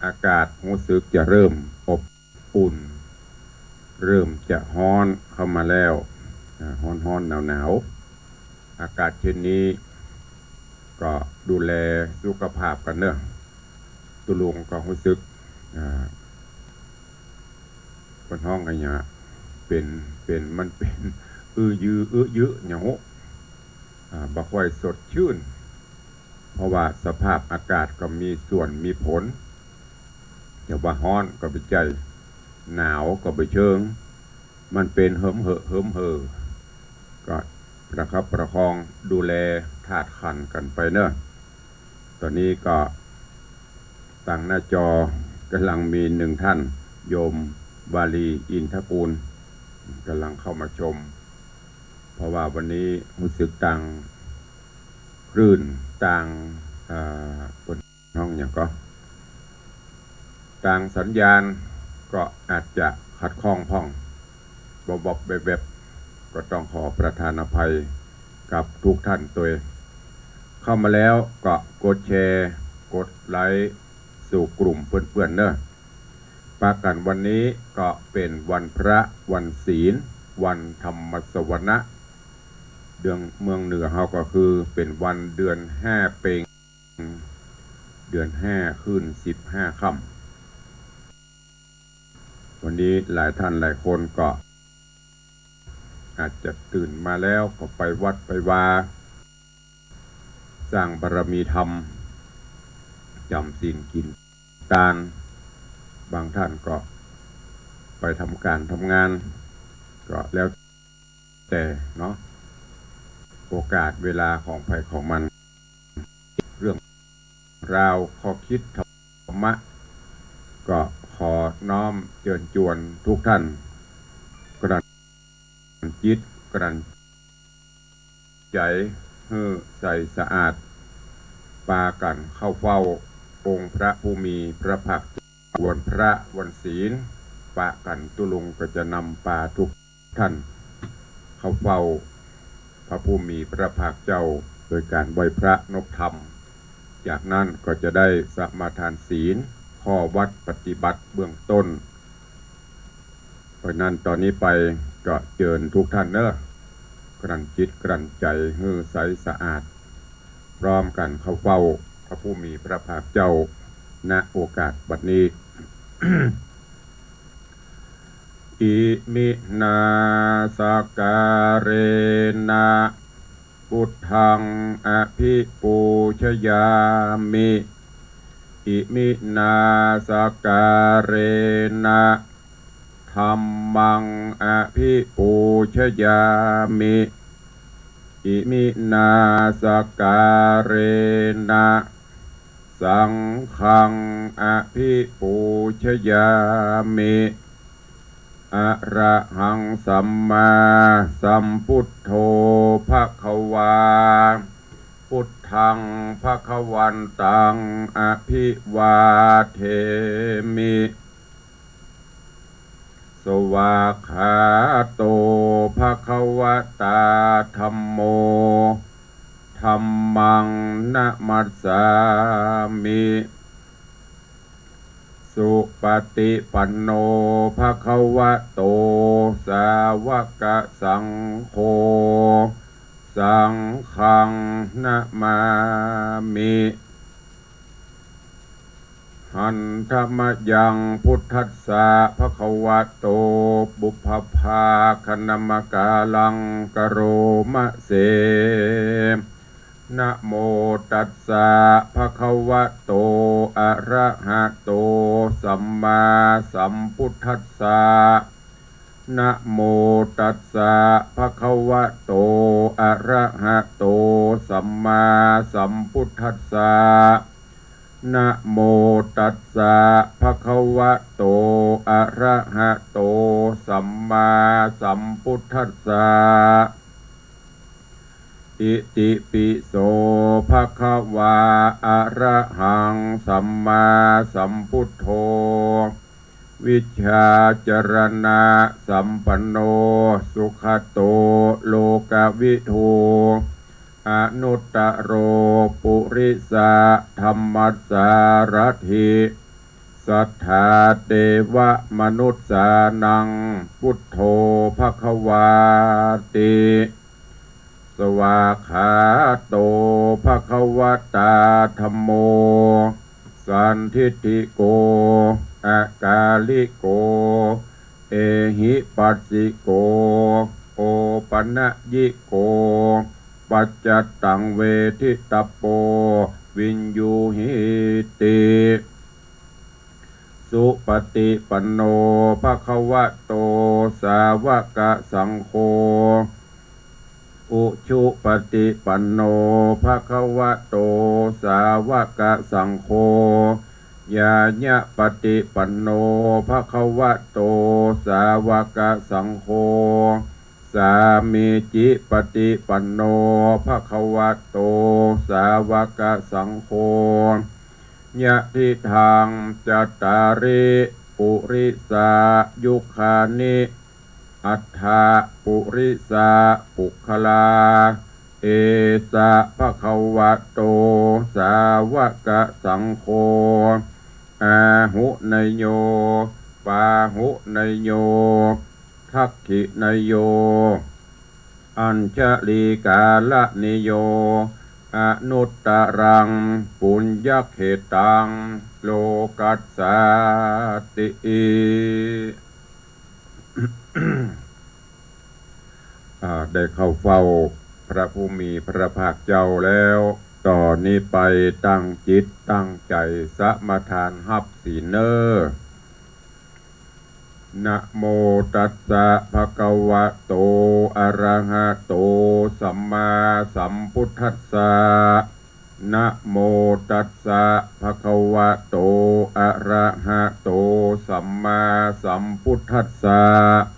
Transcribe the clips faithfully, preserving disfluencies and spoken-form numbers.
อากาศฮู้สึกจะเริ่มอบอุ่น เริ่มจะฮ้อนเข้ามาแล้ว อ่า ฮ้อนๆ หนาวๆ อากาศเช่นนี้ก็ดูแลสุขภาพกั๋นเน่อ ตุ๊ลุงก็ฮู้สึก อ่า เปิ้นฮ้องอะหยัง เป๋น เป๋น มันเป๋น อื้อยื้อ อื้อยื้อ หยังฮู้ อ่า บ่ค่อยสดชื่น เพราะว่าสภาพอากาศก็มีส่วนมีผล จะว่าฮ้อนก็บ่ใจ้ หนาวก็บ่เชิง มันเป๋นเหิมเหิมเหิมเหิม ก็ประคับประคองดูแลธาตุขันธ์กั๋นไปเน่อ ต๋อนนี้ก็ตางหน้าจอกำลังมีหนึ่งท่าน โยมวาลี อินทกูล กำลังเข้ามาชม เพราะว่าวันนี้ฮู้สึกตางคลื่น ตาง เอ่อ เปิ้นฮ้องหยังก่อ ตางสัญญาณก็อาจจะขัดข้องพ่อง วอบๆ แวบๆ ก็ต้องขอประทานอภัยกับทุกท่านตวย เข้ามาแล้วก็กดแชร์ กดไลก์ สู่กลุ่มเปื้อนๆ เน่อ ปากั๋นวันนี้ก็เป๋นวันพระ วันศีล วันธรรมสวนะ เดือน เมืองเหนือเฮาก็คือเป๋นวันเดือนห้าเป็ง เดือนห้าขึ้นสิบห้าค่ำ วันนี้หลายท่านหลายคนก็อาจจะตื่นมาแล้วก็ไปวัดไปวา สร้างบารมีธรรม จ๋ำศีลกิ๋นตาน บางท่านก็ไปทำก๋านทำงาน ก็แล้วแต่เนาะ โอกาสเวลาของใผของมัน เรื่องราวข้อคิดธรรมะ ก็ขอน้อมเจิญจวนทุกท่าน กลั่นจิตกลั่นใจ๋หื้อใสสะอาด ปากั๋นเข้าเฝ้าองค์พระผู้มีพระภาคเจ้า วันพระวันศีล ปากั๋นตุ๊ลุงก็จะนำปาทุก ท่านเข้าเฝ้าพระผู้มีพระภาคเจ้า โดยก๋านไหว้พระนบธรรม จากนั้นก็จะได้สมาทานศีล ข้อวัตรปฏิบัติเบื้องต้น เพราะฉะนั้นต๋อนนี้ไปก็เจิญทุกท่านเน่อ กลั่นจิตกลั่นใจ๋หื้อใสสะอาด พร้อมกั๋นเข้าเฝ้าพระผู้มีพระภาคเจ้า ณ โอกาสบัดนี้ Iminā sakkārena buddhaṃ abhipūjayāmi. Iminā sakkārena dhammaṃ abhipūjayāmi. Iminā sakkārena saṅghaṃ abhipūjayāmi. Arahaṃ sammāsambuddho bhagavā. Buddhaṃ bhagavantaṃ abhivādemi. Svākkhāto bhagavatā dhammo. Dhammaṃ namassāmi. Supaṭipanno bhagavato sāvakasaṅgho. Saṅghaṃ namāmi. Handa mayaṃ buddhassa bhagavato pubbabhāganamakāraṃ karoma se. Namo tassa bhagavato arahato sammāsambuddhassa. Namo tassa bhagavato arahato sammāsambuddhassa. Namo tassa bhagavato arahato sammāsambuddhassa. Itipi so bhagavā arahaṃ sammāsambuddho vijjācaraṇasampanno sugato lokavidū anuttaro purisadammasārathi Satthā devamanussānaṃ buddho bhagavāti. Svākkhāto bhagavatā dhammo sandiṭṭhiko akāliko ehipassiko opanayiko paccattaṃ veditabbo viññūhīti. Supaṭipanno bhagavato sāvakasaṅgho, ujupaṭipanno bhagavato sāvakasaṅgho, ñāyapaṭipanno bhagavato sāvakasaṅgho, sāmīcipaṭipanno bhagavato sāvakasaṅgho, yadidaṃ cattāri purisayugāni aṭṭha purisapuggalā, esa bhagavato sāvakasaṅgho, āhuneyyo pāhuneyyo dakkhiṇeyyo añjalikaraṇīyo anuttaraṃ puññakkhettaṃ lokassāti. อ่า ได้เข้าเฝ้าพระผู้มีพระภาคเจ้าแล้ว ต่อนี้ไปตั้งจิตตั้งใจ๋สมาทานฮับศีลเน่อ Namo tassa bhagavato arahato sammāsambuddhassa. Namo tassa bhagavato arahato sammāsambuddhassa.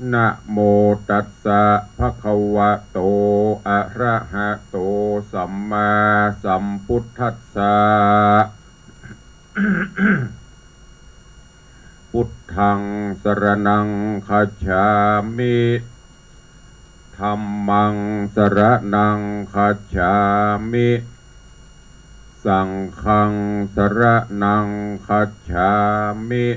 Namo tassa bhagavato arahato sammāsambuddhassa. Buddhaṃ saraṇaṃ gacchāmi. Dhammaṃ saraṇaṃ gacchāmi. Saṅghaṃ saraṇaṃ gacchāmi.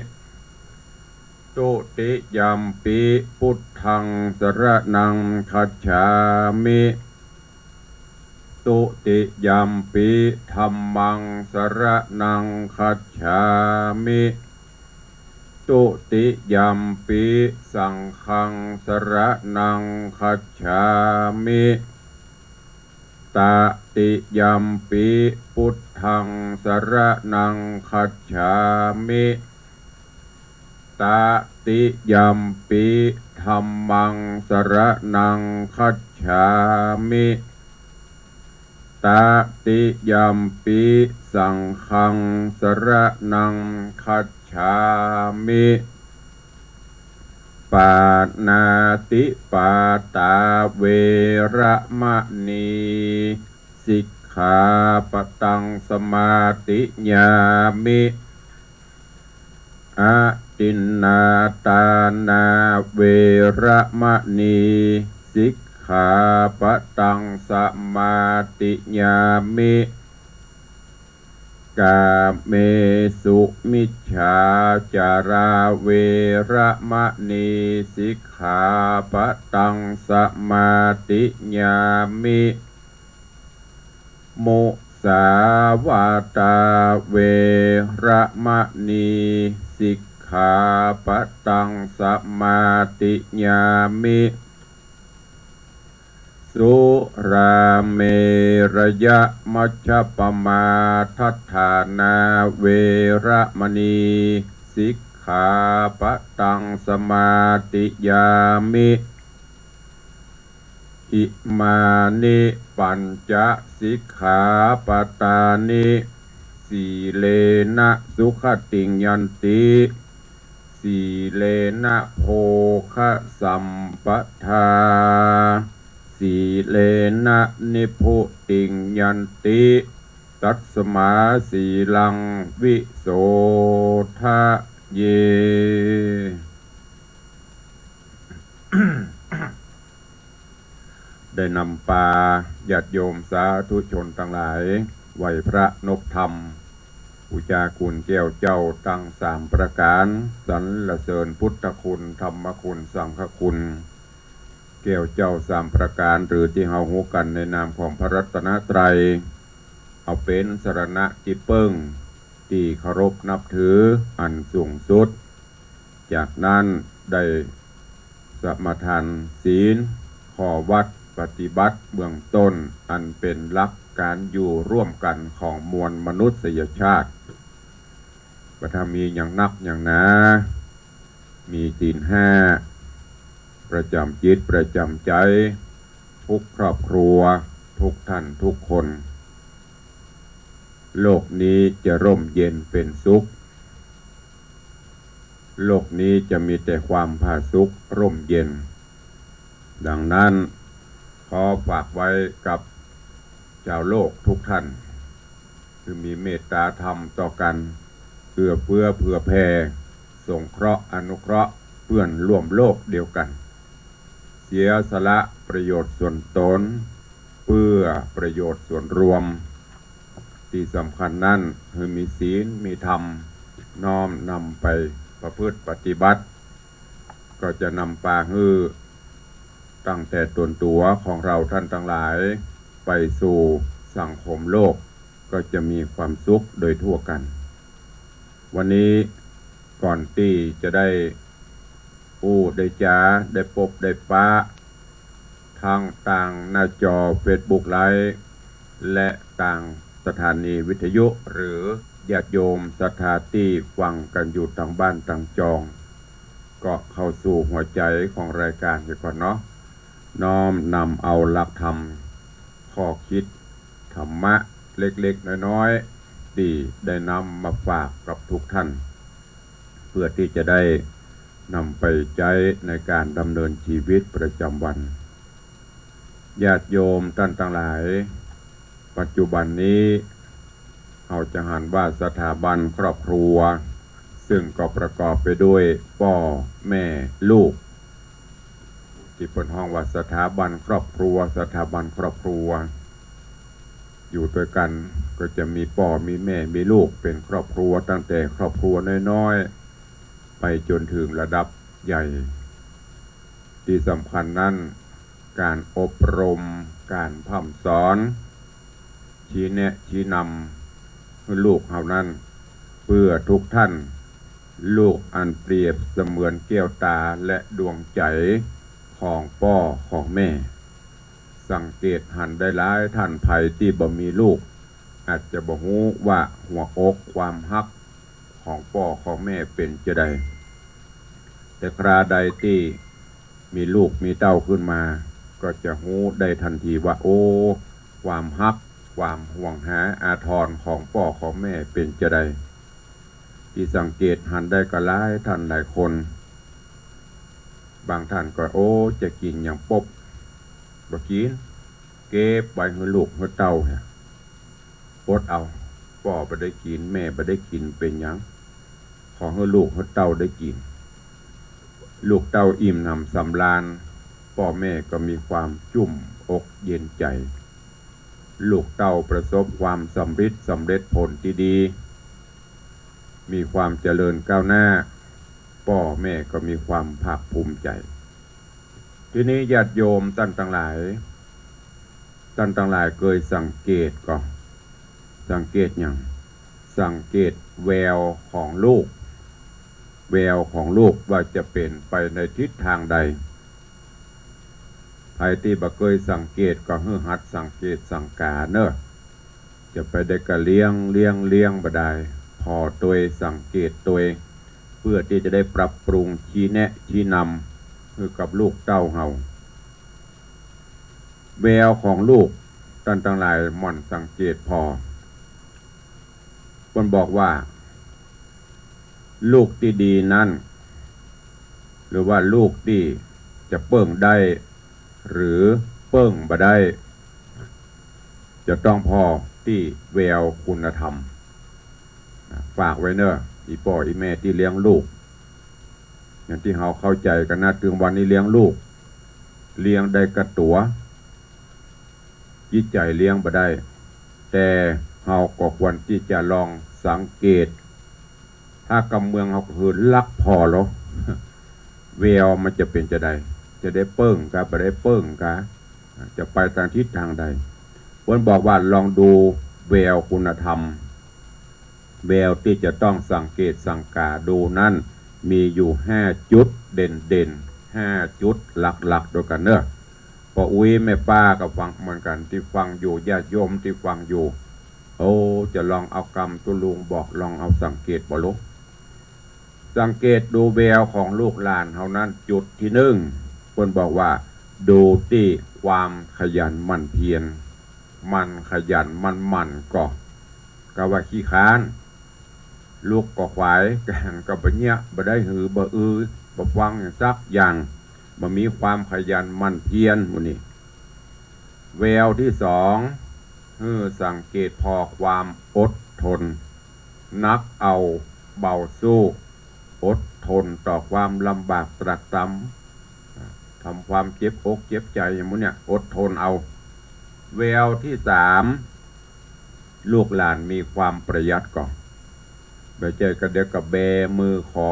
Dutiyampi buddhaṃ saraṇaṃ gacchāmi. Dutiyampi dhammaṃ saraṇaṃ gacchāmi. Dutiyampi saṅghaṃ saraṇaṃ gacchāmi. Tatiyampi buddhaṃ saraṇaṃ gacchāmi. Tatiyampi dhammaṃ saraṇaṃ gacchāmi. Tatiyampi saṅghaṃ saraṇaṃ gacchāmi. Pāṇātipātā veramaṇī sikkhāpadaṃ samādiyāmi. Adinnādānā veramaṇī sikkhāpadaṃ samādiyāmi. Kāmesu micchācārā veramaṇī sikkhāpadaṃ samādiyāmi. Musāvādā veramaṇī sikkhāpadaṃ samādiyāmi. Surāmerayamajjapamādaṭṭhānā veramaṇī sikkhāpadaṃ samādiyāmi. Imāni pañca sikkhāpadāni. Sīlena sugatiṃ yanti, sīlena bhogasampadā, sīlena nibbutiṃ yanti, tasmā sīlaṃ visodhaye. ได้นำปาญาติโยมสาธุชนตังหลาย ไหว้พระนบธรรม ปู๋จาคุณแก้วเจ้าตังสามประก๋าน สรรเสริญพุทธคุณ ธรรมคุณ สังฆคุณ แก้วเจ้าสามประก๋าน หรือตี้เฮาฮู้กั๋นในนามของพระรัตนตรัย เอาเป๋นสรณะตี้เปิ้ง ตี้เคารพนับถืออันสูงสุด จากนั้นได้สมาทานศีล ข้อวัตรปฏิบัติเบื้องต้น อันเป๋นหลักก๋านอยู่ร่วมกั๋นของมวลมนุษยชาติ บ่ถ้ามีหยังนักหยังหนา มีศีลห้าประจ๋ำจิตประจ๋ำใจ๋ ทุกครอบครัว ทุกท่านทุกคน โลกนี้จะร่มเย็นเป๋นสุข โลกนี้จะมีแต่ความผาสุกร่มเย็น ดังนั้น ขอฝากไว้กับจาวโลกทุกท่าน คือมีเมตตาธรรมต่อกั๋น เอื้อเฟื้อเผื่อแผ่ สงเคราะห์อนุเคราะห์เปื้อนร่วมโลกเดียวกั๋น เสียสละประโยชน์ส่วนตน เพื่อประโยชน์ส่วนรวม ตี้สำคัญนั้น หื้อมีศีล มีธรรม น้อมนำไปประพฤติปฏิบัติ ก็จะนำปาหื้อตั้งแต่ต๋นตั๋วของเฮาท่านตังหลาย ไปสู่สังคมโลก ก็จะมีความสุขโดยทั่วกั๋น วันนี้ก่อนตี้จะได้อู้ได้จ๋า ได้ปบได้ปะ ตังตางหน้าจอเฟซบุ๊กไลฟ์ และตางสถานีวิทยุ หรือญาติโยมศรัทธาตี้ฟังกั๋นอยู่ตางบ้านตางจอง ก็เข้าสู่หัวใจ๋ของรายก๋านเหียก่อนเนาะ น้อมนำเอาหลักธรรม ข้อคิดธรรมะเล็กๆ น้อยๆ ตี้ได้นำมาฝากกับทุกท่าน เพื่อตี้จะได้นำไปใจ๊ในก๋านดำเนินชีวิตประจ๋ำวัน ญาติโยมต้านตังหลาย ปัจจุบันนี้ เฮาจะหันว่าสถาบันครอบครัว ซึ่งก็ประกอบไปด้วยป้อ แม่ ลูก ตี้เปิ้นฮ้องว่าสถาบันครอบครัว สถาบันครอบครัว อยู่ตวยกั๋นก็จะมีป้อ มีแม่ มีลูก เป๋นครอบครัว ตั้งแต่ครอบครัวน้อยๆ ไปจ๋นเถิงระดับใหญ่ ตี้สำคัญนั้น ก๋านอบรม ก๋านพร่ำสอน ชี้แนะ ชี้นำ หื้อลูกเฮานั้น เปื้อทุกท่าน ลูกอันเปรียบเสมือนแก้วต๋าและดวงใจ๋ของป้อของแม่ สังเกตหันได้หลายท่าน ใผตี้บ่มีลูก อาจจะบ่ฮู้ว่าหัวอกความฮักของป้อของแม่เป๋นจาใด แต่คราใดตี้มีลูกมีเต้าขึ้นมา ก็จะฮู้ได้ตันทีว่า โอ้ ความฮัก ความห่วงหาอาทรของป้อของแม่เป๋นจาใด ตี้สังเกตหันได้ก็หลายท่านหลายคน บางท่านก็ โอ้ จะกิ๋นหยังปบ บ่กิ๋น เก็บไว้หื้อลูกหื้อเต้าเหีย อดเอา ป้อบ่ได้กิ๋น แม่บ่ได้กิ๋น เป๋นหยัง ขอหื้อลูกหื้อเต้าได้กิ๋น ลูกเต้าอิ่มหนำสำราญ ป้อแม่ก็มีความจุ่มอกเย็นใจ๋ ลูกเต้าประสบความสำริด สำเร็จผลตี้ดี มีความเจริญก้าวหน้า ป้อแม่ก็มีความภาคภูมิใจ๋ ทีนี้ญาติโยมต้านตังหลาย ต้านตังหลายเกยสังเกตก่อ สังเกตหยัง สังเกตแววของลูก แววของลูกว่าจะเป๋นไปในทิศตางใด ใผตี้บ่เกยสังเกตก็หื้อหัดสังเกตสังกาเน่อ จะไปได้กะเลี้ยง เลี้ยง เลี้ยงบ่ได้ ผ่อตวย สังเกตตวย เปื้อตี้จะได้ปรับปรุง ชี้แนะ ชี้นำ หื้อกับลูกเต้าเฮา แววของลูก ต้านตังหลายหมั่นสังเกตผ่อ เปิ้นบอกว่า ลูกตี้ดีนั้น หรือว่าลูกตี้จะเปิ้งได้ หรือเปิ้งบ่ได้ จะต้องผ่อตี้แววคุณธรรม ฝากไว้เน่อ อี่ป้ออี่แม่ตี้เลี้ยงลูก อย่างตี้เฮาเข้าใจ๋กั๋นนะ เถิงวันนี้เลี้ยงลูก เลี้ยงได้ก้าตั๋ว จิตใจ๋เลี้ยงบ่ได้ แต่เฮาก็ควรตี้จะลอง สังเกต ถ้ากำเมืองเฮาก็คือลักผ่อลอ แววมันจะเป๋นจาใด จะได้เปิ้งกา บ่ได้เปิ้งกา จะไปตางทิศตางใด เปิ้นบอกว่าลองดูแววคุณธรรม แววตี้จะต้องสังเกตสังกาดูนั้น มีอยู่ห้าจุดเด่นๆ ห้าจุดหลักๆ ตวยกั๋นเนาะ ป้ออุ๊ยแม่ป้าก็ฟังเหมือนกั๋น ตี้ฟังอยู่ ญาติโยมตี้ฟังอยู่ โอ้ จะลองเอากำตุ๊ลุงบอก ลองเอาสังเกตบ่ลูก สังเกตดูแววของลูกหลานเฮานั้น จุดตี้นึ่ง เปิ้นบอกว่า ดูตี้ความขยันหมั่นเพียร หมั่นขยันหมั่นหมั่นก่อ กาว่าขี้ค้าน ลุกก็ขวาย แก่งก็บ่เยียะ บ่ได้หือ บ่อือ บ่ฟังหยังสักอย่าง บ่มีความขยันหมั่นเพียร หมู่นี้ แววตี้สอง หื้อสังเกตผ่อความอดทน หนักเอาเบาสู้ อดทนต่อความลำบากตรากตรำ ทำความเจ็บอกเจ็บใจ๋อย่างหมู่นี้ อดทนเอา แววตี้สาม ลูกหลานมีความประหยัดก่อ บ่ใจ้กะเดี๋ยวกะแบมือขอ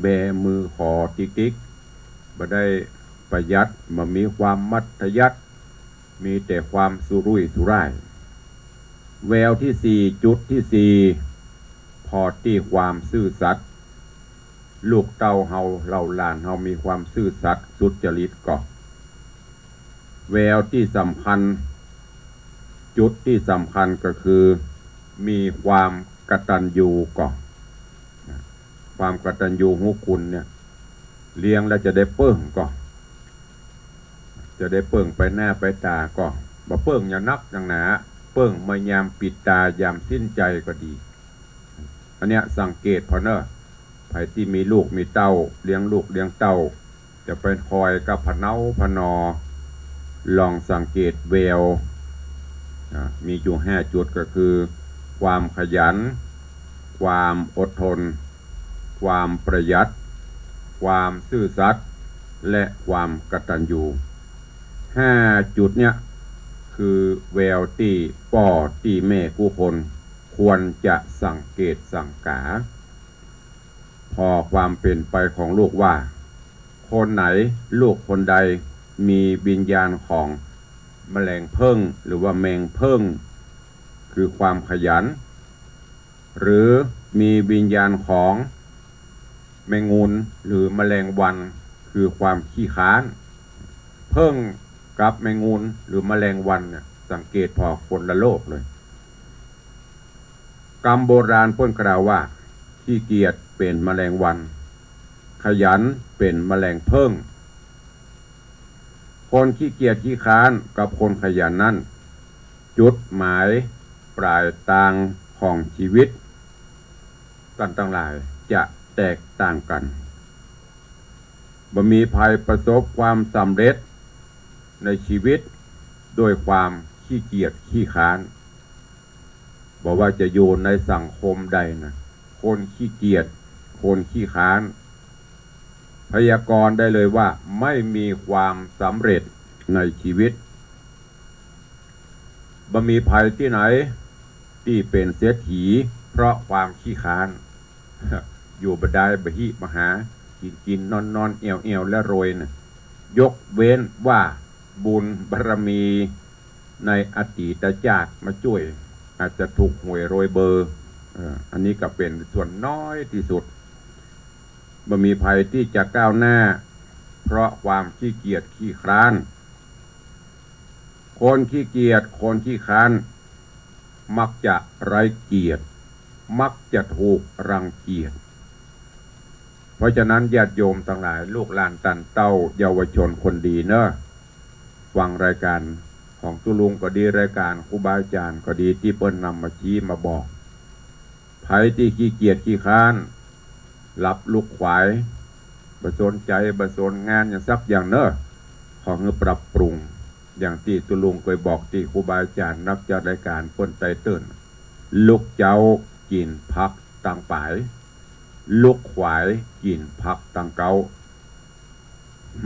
แบมือขอติ๊กๆ บ่ได้ประหยัด บ่มีความมัธยัสถ์ มีแต่ความสุรุ่ยสุร่าย แววตี้สี่ จุดตี้สี่ ผ่อตี้ความซื่อสัตย์ ลูกเต้าเฮา เหล่าหลานเฮามีความซื่อสัตย์สุจริตก่อ แววตี้สำคัญ จุดตี้สำคัญก็คือ มีความกตัญญูก่อ ความกตัญญูฮู้คุณเนี่ย เลี้ยงแล้วจะได้เปิ้งก่อ จะได้เปิ้งไปหน้าไปต๋าก่อ บ่เปิ้งอย่างนักอย่างหนา เปิ้งเมื่อยามปิดต๋ายามสิ้นใจ๋ก็ดี อันเนี้ยสังเกตผ่อเนาะ ใผตี้มีลูกมีเต้า เลี้ยงลูกเลี้ยงเต้า จะไปคอยกาผะเนาผะนอ ลองสังเกตแวว อ่า มีอยู่ห้าจุดก็คือ ความขยัน ความอดทน ความประหยัด ความซื่อสัตย์ และความกตัญญู ห้าจุดเนี้ย คือแววตี้ป้อตี้แม่กู้คน ควรจะสังเกตสังกา ผ่อความเป๋นไปของลูกว่า คนไหน ลูกคนใด มีวิญญาณของแมลงเผิ้ง หรือว่าแมงเผิ้ง คือความขยัน หรือมีวิญญาณของแมงงูน หรือแมลงวัน คือความขี้ค้าน เผิ้งกับแมงงูน หรือแมลงวันเนี่ย สังเกตผ่อคนละโลกเลย กำโบราณเปิ้นกล่าวว่า ขี้เกียจเป๋นแมลงวัน ขยันเป๋นแมลงเผิ้ง คนขี้เกียจขี้ค้านกับคนขยันนั้น จุดหมายปลายตางของชีวิต ต้านตังหลายจะแตกต่างกั๋น บ่มีใผประสบความสำเร็จในชีวิตด้วยความขี้เกียจขี้ค้าน บ่ว่าจะอยู่ในสังคมใดนะ คนขี้เกียจ คนขี้ค้าน พยากรณ์ได้เลยว่าไม่มีความสำเร็จในชีวิต บ่มีใผตี้ไหนตี้เป๋นเศรษฐีเพราะความขี้ค้าน อยู่บ่ได้บ่ฮีบ่หา กิ๋นกิ๋นนอนนอน แอ่วแอ่วและรวยนะ ยกเว้นว่าบุญบารมีในอดีตจาติมาจ้วย อาจจะถูกหวยรวยเบอร์ เอ่อ อันนี้ก็เป๋นส่วนน้อยตี้สุด บ่มีใผตี้จะก้าวหน้าเพราะความขี้เกียจขี้ค้าน คนขี้เกียจ คนขี้ค้าน มักจะไร้เกียรติ มักจะถูกรังเกียจ เพราะฉะนั้นญาติโยมตังหลาย ลูกหลานต้านเต้า เยาวชนคนดีเนาะ ฟังรายก๋านของตุ๊ลุงก็ดี รายก๋านครูบาอาจ๋ารย์ก็ดี ตี้เปิ้นนำมาชี้มาบอก ใผตี้ขี้เกียจขี้ค้าน หลับลุกขวาย บ่สนใจ๋ บ่สนงานหยังสักอย่างเนาะ ขอหื้อปรับปรุง อย่างตี้ตุ๊ลุงเกยบอกตี้ครูบาอาจ๋ารย์นักจัดรายก๋านเปิ้นไตเติ้ล ลุกเจ๊ากิ๋นผักตังป๋าย ลุกขวายกิ๋นผักตังเก๊า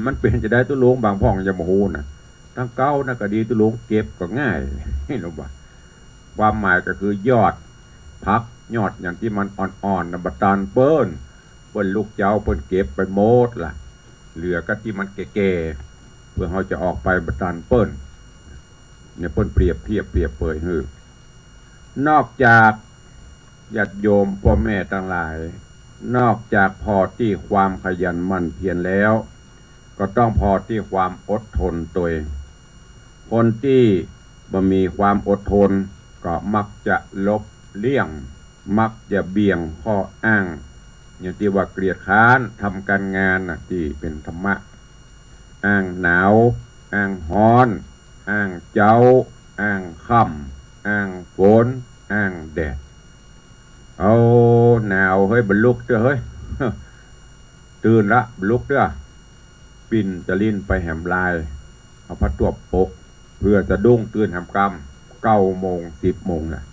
มันเป๋นจาใดตุ๊ลุง บางพ่องยังบ่ฮู้นะ ตังเก๊านั่นก็ดีตุ๊ลุง เก็บก็ง่าย เห็นบ่ ความหมายก็คือยอดผัก ยอดหยังตี้มันอ่อนๆ น่ะ บ่ตันเปิ้น เปิ้นลุกเจ๊าเปิ้นเก็บไปหมดละ เหลือก็ตี้มันแก่ๆ เปื้อเฮาจะออกไปบ่ตันเปิ้น เนี่ยเปิ้นเปรียบเทียบเปรียบเปยหื้อ นอกจากญาติโยมป้อแม่ตังหลาย นอกจากผ่อตี้ความขยันหมั่นเพียรแล้ว ก็ต้องผ่อตี้ความอดทนตวย คนตี้บ่มีความอดทน ก็มักจะหลบเลี่ยง มักจะเบี่ยงข้ออ้าง อย่างตี้ว่าเกียจคร้านทำก๋านงานน่ะ ตี้เป๋นธรรมะ อ้างหนาว อ้างฮ้อน อ้างเจ๊า อ้างค่ำ อ้างฝน อ้างแดด เอา หนาวเฮ้ย บ่ลุกเตื้อเฮ้ย ตื่นละ บ่ลุกเตื้อ ปิ้นจะลิ้นไปแหมลาย เอาผ้าตวบปก เปื้อสะดุ้งตื่นแหมกำ เก้าโมง สิบโมงน่ะ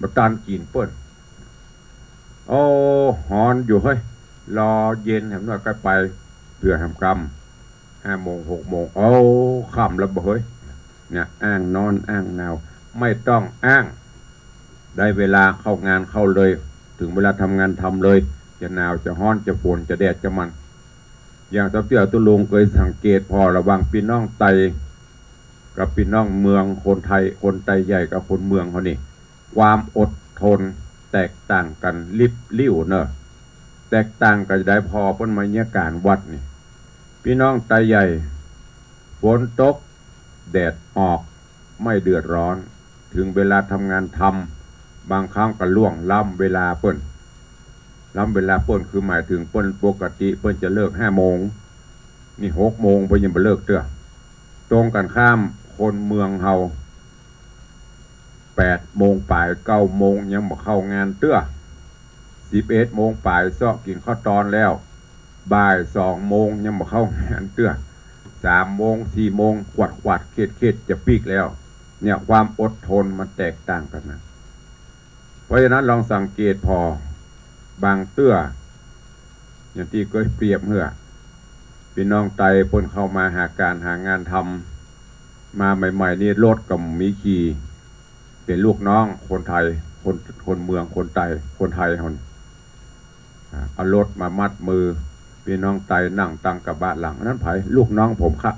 บ่ตันกิ๋นเปิ้น โอ้ ฮ้อนอยู่เฮ้ย รอเย็นแหมหน้อยก็ไป เปื้อแหมกำ ห้าโมง หกโมง โอ้ ค่ำแล้วบ่เฮ้ย เนี่ย อ้างฮ้อน อ้างหนาว ไม่ต้องอ้าง ได้เวลาเข้างานเข้าเลย เถิงเวลาทำงานทำเลย จะหนาว จะฮ้อน จะฝน จะแดด จะมัน อย่างเต้าเตื้อตุ๊ลุงเกยสังเกตผ่อระหว่างปี้น้องไตกับปี้น้องเมือง คนไต คนไตใหญ่กับคนเมืองเฮานี่ ความอดทนแตกต่างกั๋นลิบลิ่วเน่อ แตกต่างกั๋นจะใด ผ่อเปิ้นมาเยียะก๋านวัดนี่ ปี้น้องไตใหญ่ ฝนตก แดดออก ไม่เดือดร้อน เถิงเวลาทำงานทำ บางครั้งก็ล่วงล้ำเวลาเปิ้น ล้ำเวลาเปิ้นคือหมายเถิงเปิ้นปกติเปิ้นจะเลิกห้าโมง นี่หกโมงเปิ้นยังบ่เลิกเตื้อ ตรงกั๋นข้ามคนเมืองเฮา แปดโมงป๋าย เก้าโมงยังบ่เข้างานเตื้อ สิบเอ็ดโมงป๋ายเซาะกิ๋นข้าวตอนแล้ว บ่ายสองโมงยังบ่เข้างานเตื้อ สามโมง สี่โมง ขวัดขวัดเข็ดเข็ดจะปิ๊กแล้ว เนี่ย ความอดทนมันแตกต่างกั๋นนะ เพราะฉะนั้นลองสังเกตผ่อ บางเตื้อ อย่างตี้เกยเปรียบเหื้อ ปี้น้องไตเปิ้นเข้ามาหาก๋านหางานทำ มาใหม่ๆ นี่รถก็บ่มีขี่ เป๋นลูกน้องคนไต คน คนเมือง คนไต คนไตเฮานี่ อ่า เอารถมามัดมือ ปี้น้องไตนั่งตังกระบะหลัง อันนั้นใผ ลูกน้องผมครับ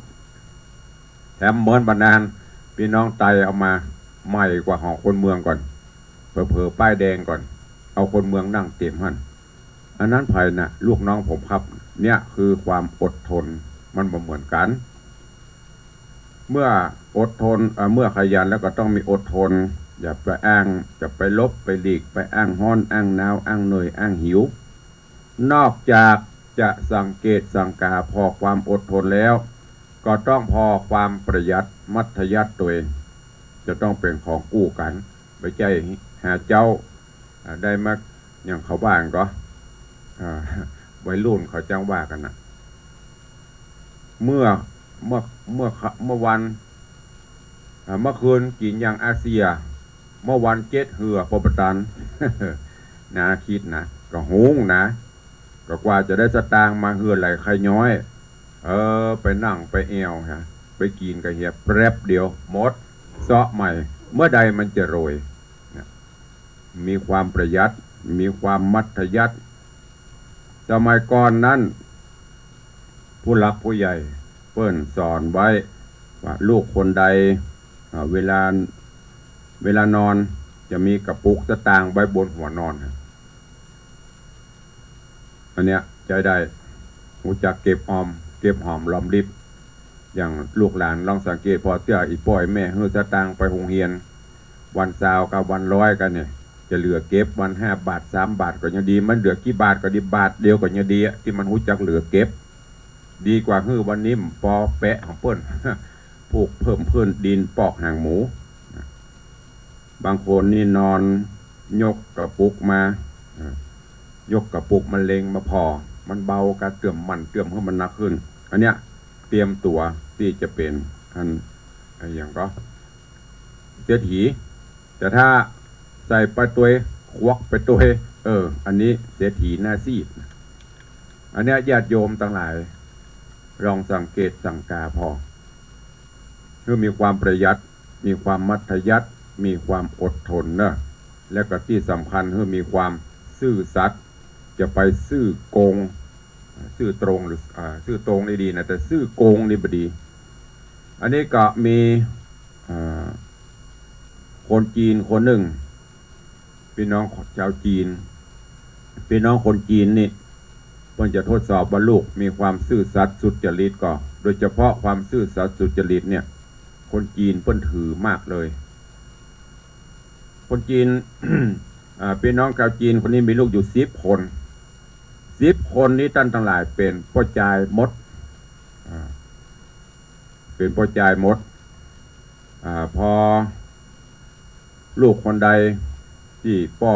แถมเหมือนบ่นาน ปี้น้องไตเอามาใหม่กว่าของคนเมืองก่อน เผลอๆ ป้ายแดงก่อน เอาคนเมืองนั่งเต็มหั้น อันนั้นใผน่ะ ลูกน้องผมครับ เนี่ยคือความอดทน มันบ่เหมือนกั๋น เมื่ออดทน เอ่อ เมื่อขยันแล้วก็ต้องมีอดทน อย่าไปอ้าง อย่าไปหลบไปหลีก ไปอ้างฮ้อน อ้างหนาว อ้างเหนื่อย อ้างหิว นอกจากจะสังเกตสังกาผ่อความอดทนแล้ว ก็ต้องผ่อความประหยัดมัธยัสถ์ตวย จะต้องเป๋นของคู่กั๋น บ่ใจ้หาเจ๊า อ่า ได้มา อย่างเขาว่ากั๋นก่อ อ่า วัยรุ่นเขาจั้งว่ากั๋นน่ะ เมื่อ เมื่อ เมื่อ เมื่อวัน อ่า เมื่อคืนกิ๋นอย่างอาเซีย เมื่อวันเจ็ดเฮือปอประตัน น่าคิดนะ ก็ฮู้นะ ก็กว่าจะได้สตางค์มาเฮือไหลใค่ย้อย เออ ไปนั่งไปแอ่วฮะ ไปกิ๋นกะเหียแป๊บเดียวหมด เซาะใหม่ เมื่อใดมันจะรวย นะ มีความประหยัด มีความมัธยัสถ์ สมัยก่อนนั้น ผู้หลักผู้ใหญ่เปิ้นสอนไว้ว่าลูกคนใด อ่า เวลา เวลานอนจะมีกระปุกสตางค์ไว้บนหัวนอน อันเนี้ยใจ๊ได้ ฮู้จักเก็บออม เก็บหอมรอมริบ อย่างลูกหลานลองสังเกตผ่อเตื้อ อี่ป้ออี่แม่หื้อสตางค์ไปโฮงเฮียน วันซาวกับวันร้อยกั๋นเนี่ย จะเหลือเก็บวันห้าบาท สามบาทก็ยังดี มันเหลือกี่บาทก็ดี บาทเดียวก็ยังดีอะ ตี้มันฮู้จักเหลือเก็บ ดีกว่าหื้อวันนี้ปอแปะของเปิ้น ผูกเพิ่มพื้นดินปอกหางหมู บางคนนี่นอนยกกระปุกมา อ่า ยกกระปุกมะเร็งมาผ่อ มันเบา ก็เติมมัน เติมหื้อมันหนักขึ้น อันเนี้ยเตรียมตั๋วตี้จะเป๋น อัน อะหยังก่อ เศรษฐี แต่ถ้าใส่ไปตวย ควักไปตวย เออ อันนี้เศรษฐีหน้าซีด อันเนี้ยญาติโยมตังหลาย ลองสังเกตสังกาผ่อ หื้อมีความประหยัด มีความมัธยัสถ์ มีความอดทนเนอะ และก็ตี้สำคัญคือมีความซื่อสัตย์ จะไปซื่อโกง ซื่อตรงหรือ อ่า ซื่อตรงนี่ดีนะ แต่ซื่อโกงนี่บ่ดี อันนี้ก็มี อ่า คนจีนคนนึ่ง ปี้น้องจาวจีน ปี้น้องคนจีนนี่ เปิ้นจะทดสอบว่าลูกมีความซื่อสัตย์สุจริตก่อ โดยเฉพาะความซื่อสัตย์สุจริตเนี่ย คนจีนเปิ้นถือมากเลย คนจีน อ่า ปี้น้องจาวจีนคนนี้มีลูกอยู่สิบคน สิบคนนี้ต้านตังหลายเป๋นป้อจายหมด อ่า เป๋นป้อจายหมด อ่า พอลูกคนใดตี้ป้อ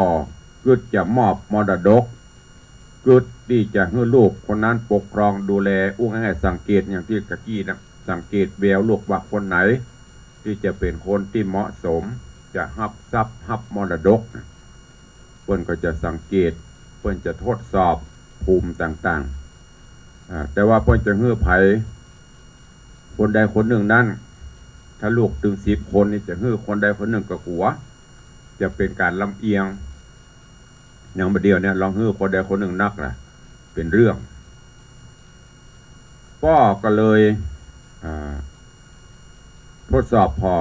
กึ๊ดจะมอบมรดก กึ๊ดตี้จะหื้อลูกคนนั้นปกครองดูแล อู้ง่ายๆ สังเกตอย่างตี้กะกี้นะ สังเกตแววลูกว่าคนไหนตี้จะเป๋นคนตี้เหมาะสม จะฮับทรัพย์ฮับมรดกนะ เปิ้นก็จะสังเกต เปิ้นจะทดสอบภูมิต่างๆ อ่า แต่ว่าเปิ้นจะหื้อใผ คนใดคนนึ่งนั้น ถ้าลูกตึงสิบคนนี่จะหื้อคนใดคนนึ่งก็กั๋ว จะเป๋นก๋านลำเอียง อย่างบ่าเดี่ยวเนี่ยลองหื้อคนใดคนนึ่งนักนะ เป๋นเรื่อง ป้อก็เลย อ่า ทดสอบผ่อ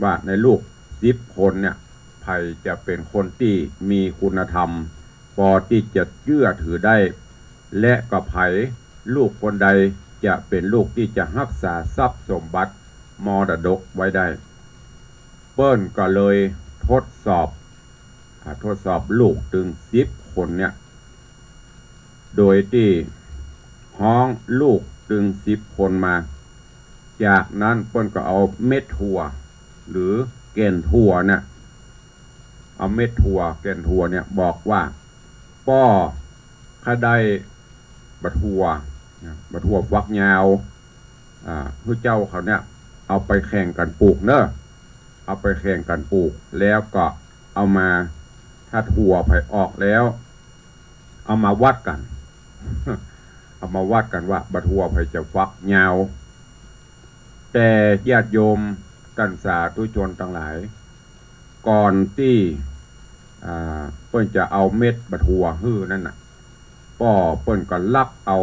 ว่าในลูกสิบคนเนี่ย ใผจะเป๋นคนตี้มีคุณธรรม ปอตี้จะเจื้อถือได้ และก็ใผ ลูกคนใดจะเป๋นลูกตี้จะฮักษาทรัพย์สมบัติมรดกไว้ได้ เปิ้นก็เลยทดสอบ อ่า ทดสอบลูกตึงสิบคนเนี่ย โดยตี้ฮ้องลูกตึงสิบคนมา จากนั้นเปิ้นก็เอาเม็ดถั่ว หรือแก่นถั่วเนี่ย เอาเม็ดถั่ว แก่นถั่วเนี่ยบอกว่า ป้อข้าได้บ่าถั่ว บ่าถั่วฝักยาว อ่า หื้อเจ้าเขาเนี่ย เอาไปแข่งกั๋นปลูกเน่อ เอาไปแข่งกั๋นปลูก แล้วก็เอามา ถ้าถั่วใผออกแล้ว เอามาวัดกั๋น เอามาวัดกั๋นว่าบ่าถั่วใผจะฝักยาว แต่ญาติโยมต้านสาธุชนตังหลาย ก่อนตี้ อ่า เปิ้นจะเอาเม็ดบ่าถั่วหื้อนั้นน่ะ ป้อเปิ้นก็ลักเอา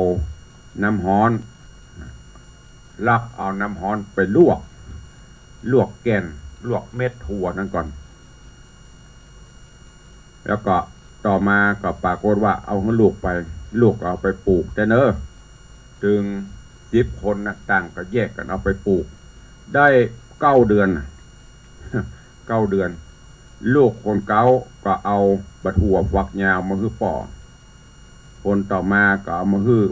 น้ำฮ้อน ลักเอาน้ำฮ้อนไปลวก ลวกแก่น ลวกเม็ดถั่วนั้นก่อน แล้วก็ต่อมาก็ปรากฏว่าเอาหื้อลูกไป ลูกก็เอาไปปลูกแต๊เน่อ ตึงสิบคนน่ะ ต่างก็แยกกั๋นเอาไปปลูก ได้เก้าเดือนน่ะ เก้าเดือน ลูกคนเก๊าก็เอาบ่าถั่วฝักยาวมาหื้อป้อ คนต่อมาก็เอามาหื้อ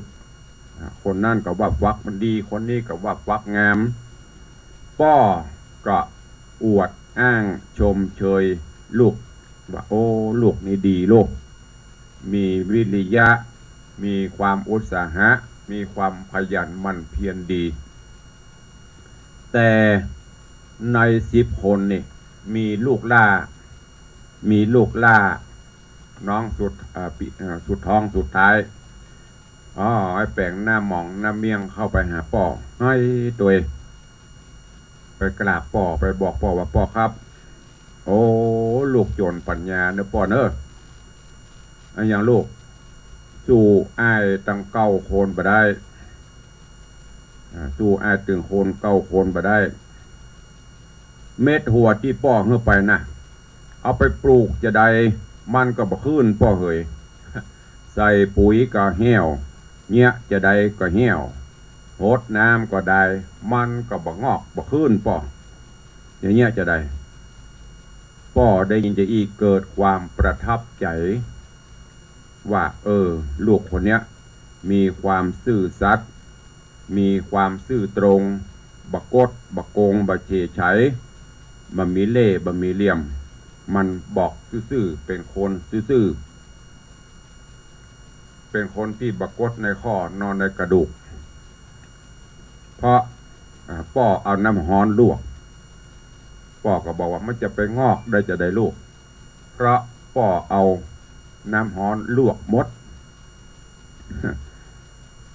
อ่า คนนั้นก็ว่าฝักมันดี คนนี้ก็ว่าฝักงาม ป้อก็อวดอ้างชมเชยลูกว่า โอ้ ลูกนี่ดีลูก มีวิริยะ มีความอุตสาหะ มีความขยันหมั่นเพียรดี แต่ในสิบคนนี่มีลูกหล้า มีลูกหล้า น้องสุด เอ่อ ปิ เอ่อ สุดท้องสุดท้าย อ๋อ ไอ้แป๋งหน้าหมองหน้าเมี่ยงเข้าไปหาป้อ ไห้ตวย ไปกราบป้อ ไปบอกป้อว่า ป้อครับ โอ้ ลูกจ๋นปั๋ญญาเน่อป้อเน่อ อะหยังลูก สู้อ้ายตังเก้าคนบ่ได้ อ่า สู้อ้ายตึงคนเก้าคนบ่ได้ เม็ดถั่วตี้ป้อหื้อไปน่ะ เอาไปปลูกจาใด มันก็บ่ขึ้นป้อเหย ใส่ปุ๋ยก็แห้ว เยียะจาใดก็แห้ว หดน้ำก็ได้ มันก็บ่งอกบ่ขึ้นป้อ อย่างเยียะจาใด ป้อได้ยินจาอี้เกิดความประทับใจ๋ ว่า เออ ลูกคนเนี้ยมีความซื่อสัตย์ มีความซื่อตรง บ่กด บ่โกง บ่เฉยไฉ บ่มีเล่ห์ บ่มีเหลี่ยม มันบอกซื่อๆ เป๋นคนซื่อๆ เป๋นคนตี้บ่กดในข้อนอนในกระดูก เพราะ อ่า ป้อเอาน้ำฮ้อนลวก ป้อก็บอกว่ามันจะไปงอกได้จาใดลูก เพราะป้อเอาน้ำฮ้อนลวกหมด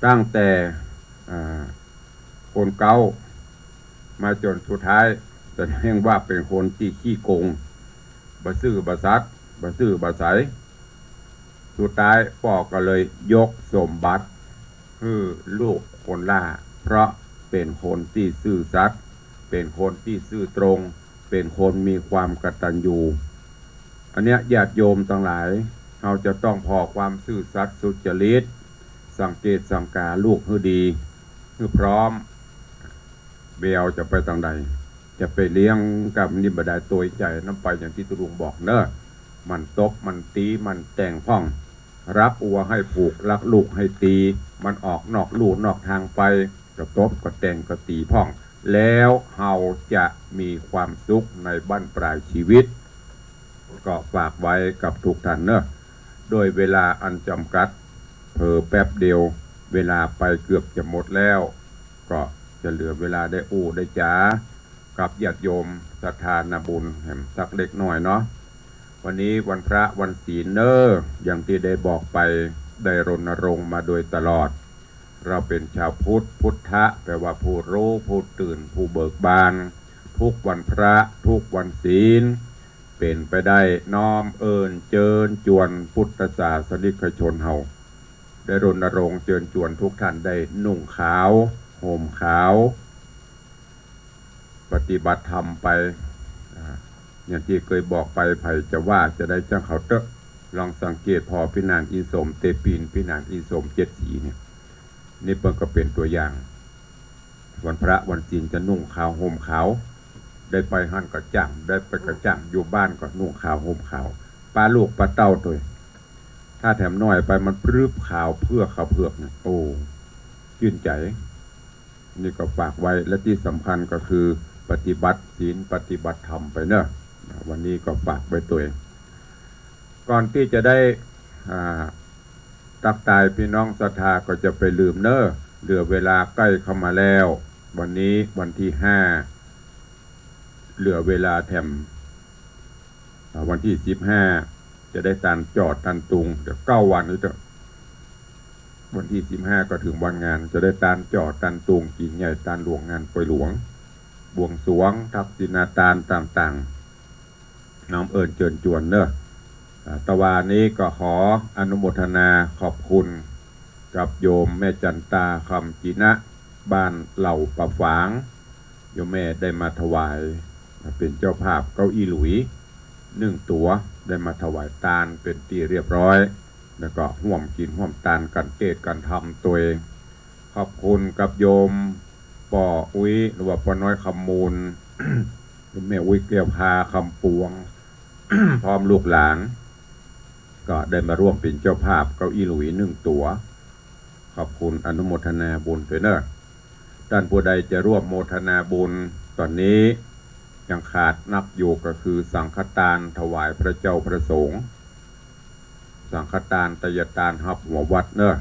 ตั้งแต่ อ่า คนเก๊ามาจ๋นสุดท้าย แสดงว่าเป๋นคนตี้ขี้โกง บ่ซื่อบ่สัตย์ บ่ซื่อบ่ใส สุดท้ายป้อก็เลยยกสมบัติหื้อลูกคนหล้า เพราะเป๋นคนตี้ซื่อสัตย์ เป๋นคนตี้ซื่อตรง เป๋นคนมีความกตัญญู อันเนี้ยญาติโยมตังหลาย เฮาจะต้องผ่อความซื่อสัตย์สุจริต สังเกตสังกาลูกหื้อดี หื้อพร้อม แววจะไปตางใด จะไปเลี้ยงกับนี่บ่ได้ ตวยใจ๋นำไปอย่างตี้ตุ๊ลุงบอกเน่อ มันตบมันตี๋มันแต่งพ่อง รักวัวให้ผูก รักลูกให้ตี๋ มันออกนอกลู่นอกตางไป ก็ตบก็แต่งก็ตี๋พ่อง แล้วเฮาจะมีความสุขในบั้นปลายชีวิต ก็ฝากไว้กับทุกท่านเน่อ ด้วยเวลาอันจ๋ำกัด เผลอแป๊บเดียว เวลาไปเกือบจะหมดแล้ว ก็จะเหลือเวลาได้อู้ได้จ๋ากับญาติโยมศรัทธานาบุญแหมสักเล็กน้อยเนาะ วันนี้วันพระวันศีลเน่อ อย่างตี้ได้บอกไป ได้รณรงค์มาโดยตลอด เราเป๋นชาวพุทธ พุทธะแปลว่าผู้รู้ ผู้ตื่น ผู้เบิกบาน ทุกวันพระ ทุกวันศีล เป๋นไปได้น้อมเอิญเจิญจวนพุทธศาสนิกชนเฮา ได้รณรงค์เจิญจวนทุกท่านได้นุ่งขาว ห่มขาว ปฏิบัติธรรมไป อ่า อย่างตี้เกยบอกไป ใผจะว่าจะใดจ้างเขาเต๊อะ ลองสังเกตผ่อพินานอินสม เตปินพินานอินสมเจ็ดสีเนี่ย นี่เปิ้นก็เป๋นตั๋วอย่าง วันพระวันศีลจะนุ่งขาวห่มขาว ได้ไปหั้นก็จ้าง ได้ไปก็จ้าง อยู่บ้านก็นุ่งขาวห่มขาว ปาลูกปาเต้าตวย ถ้าแถมน้อยไปมันปรึบขาวเผือกขาวเผือกเนี่ย โอ้ จื้นใจ๋ นี่ก็ฝากไว้ และตี้สำคัญก็คือปฏิบัติศีลปฏิบัติธรรมไปเน่อ วันนี้ก็ฝากไว้ตวย ก่อนตี้จะได้ อ่า ตั๊กตายปี้น้องศรัทธาก็จะไปลืมเน่อ เหลือเวลาใก้เข้ามาแล้ว วันนี้วันตี้ห้า เหลือเวลาแถม อ่า วันตี้สิบห้า จะได้ตานจ่อตานตุง เดี๋ยวเก้าวันนี้เต๊อะ วันตี้สิบห้าก็เถิงวันงาน จะได้ตานจ่อตานตุง กิ๋นใหญ่ตานหลวง งานปอยหลวง บวงสรวง ทักษิณาตานต่างๆ น้อมเอิญเจิญจวนเน่อ อ่า ตะวานี้ก็ขออนุโมทนาขอบคุณกับโยมแม่จันตา คำจินะ บ้านเหล่าป่าฝาง โยมแม่ได้มาถวาย เป๋นเจ้าภาพเก๊าอี้หลุยหนึ่งตั๋ว ได้มาถวายตานเป๋นตี้เรียบร้อย แล้วก็ฮ่วมกิ๋นฮ่วมตานกั๋นเตศน์กั๋นธรรมตวย ขอบคุณกับโยมป้ออุ๊ย หรือว่าป้อน้อยคำมูล โยมแม่อุ๊ยแก้วพาคำปวง พร้อมลูกหลาน ก็ได้มาร่วมเป๋นเจ้าภาพเก๊าอี้หลุยหนึ่งตั๋ว ขอบคุณอนุโมทนาบุญตวยเน่อ ต้านผู้ใดจะร่วมโมทนาบุญ ต๋อนนี้ยังขาดนักอยู่ก็คือสังฆตานถวายพระเจ้าพระสงฆ์ สังฆตานไตยตานฮับหัววัดเน่อ